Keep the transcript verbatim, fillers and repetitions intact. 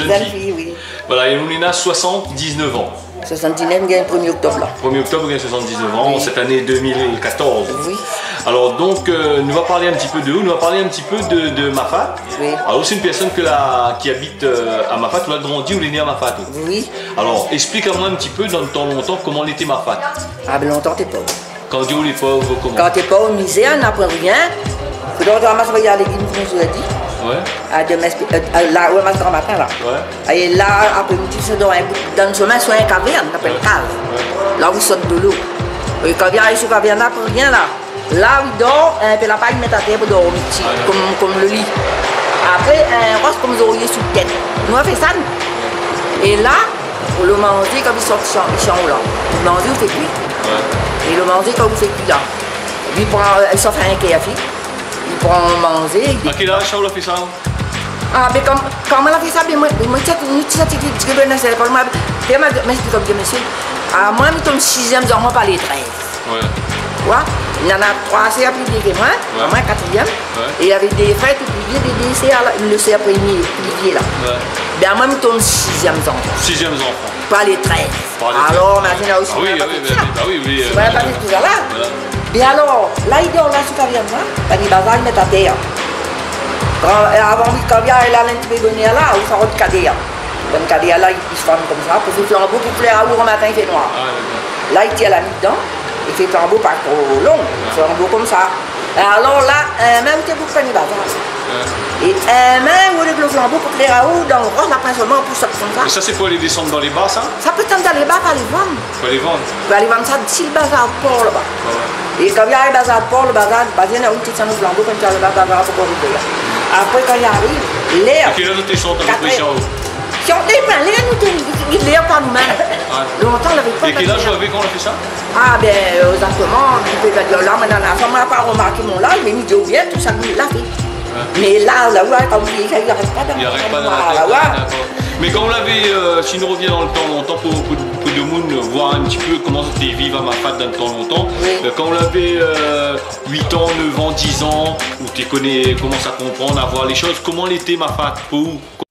Jenn fi. Jenn fi, oui. Voilà, é ou néna soisant-diz-nèf an. Soisant-diz-nèf, mi gingn promié oktob la. Promié oktob, ou gingn soisant-diz-nèf an, oui, sèt ané deux mille quatorze. Oui. Alor donk, euh, nou va parl in ti pé de ou, nou va parl in ti pé de, de Mafat. Oui. Alor, ou sé in pèrsone ke la, ki abit, euh, a Mafat, ou la grandi, ou lé né a Mafat, ou ? Oui. Alor, ésplik amoin in ti pé dan tan lontan koman lété Mafat. Ah, bin lontan té pov. Kan ou di ou lé pov, koman ? Kan té pov, mizèr, na poin rien. Fo donk ramas, va alé légim, konm zordi. Ouais. A, demin, euh, a, la, ouais, mas gramatin la. Ouais. É la, apré midi, sa dan in bout, dan somin, sou in kavèrn, i apèl kaz. Ouais. La ou sort dolo. É kan i ariv sou kavèrn la, poin rien la. La ou dor, in pé la pay i mèt atèr pou dormi, ti, ah, dakor, konm, konm lo li. Apré, in ros konm zorié sou tèt. Nou la fé sa, nou. É la, lo manzé, kan i sort shan, shan la. Manzé ou fé kui. Ouais. É lo manzé, kan ou fé kui la, li pran, euh, sa fé in kèr, fi. Li pran manzé, li... A kèl az ou la fé sa ? Ah, bin, kan, kan moin la fé sa, bin, moin, bin, moin, ti, moin, ti, ti, ti, ti, bin, sé pa moin, té ma, mé sé konm di, mésyé, ah, moin, mi tonm sizièm zanfan parmi lé trèz. Ouais. Wa ? Néna troi sèr pli vié ke moin, ouais, amoin, katrièm. Ouais. É navé dé frèr, tout pli vié, dé, dé sèr, la, lo sèr promié, pli vié, la. Ouais. Bin, moin, mi tonm sizièm zanfan. Sizièm zanfan. Parmi lé trèz. Parmi lé trèz. Alor, mazine, la osi, ah oui, moin la pa fé sa. Ah oui, oui, euh, si moin la pa fé sa la. Voilà. Bin alor, la, li dor la sou kavèrn la, bin, li bazar, li mèt atèr. Kan, euh, avan, oui, kan i ariv la, in ti pé bonèr la, ou sa rod kadèr. Bann kadèr la, li, li fann konmsa, pou fé flanbo, pou klèr aou, o matin, i fé noir. Ah, dakor. La, li tir la mi dedan, li fé flanbo pa tro lon, ouais, flanbo konmsa. Alor la, in min té bout pran bazar. Ouais. É in min ou lé glo flanbo pou klèr aou, dan ros la pran solman pou sort konmsa. É sa, sé pou alé désann dan lé ba, sa ? Sa pé désann dan lé ba, pa lé vann. Pou alé vann. Pou alé vann sa, si lo bazar por laba. Ouais. É kan i ariv bazar por, lo bazar, bazar, na in ti sann flanbo, kan i ariv laba, bazar ankor ouvèr. Apré, kan i ariv, lèr... É kèl èr zot i sort apépré, katrèr, shanro ? Shanro, lèr, lèr, nou té, lèr pa nou mèm. Ouais. Lontan, navé pa... É kèl az ou lavé kan ou la fé sa ? Ah, bin, euh, égzaktoman, mi pé pa dir la, moin, nana, sa, moin la pa romarké mon laz, mé mi di aou bien, tout sa, mi la fé. Ouais. Mé la, la, ouais, kan ou di sa, i arèt pa dan... I arèt pa dan la tèt, la, ouais. Dakor. Mé kan ou lavé, euh, si nou rovien dan lo tan lontan pou, pou, pou demoun voir in ti pé koman té viv a Mafat dan lo tan lontan, oui, euh, kan ou lavé, euh, uit an, nèf an, diz an, ou té koné, komans a konprann, a voir lé shoz, koman lété Mafat pou ou ?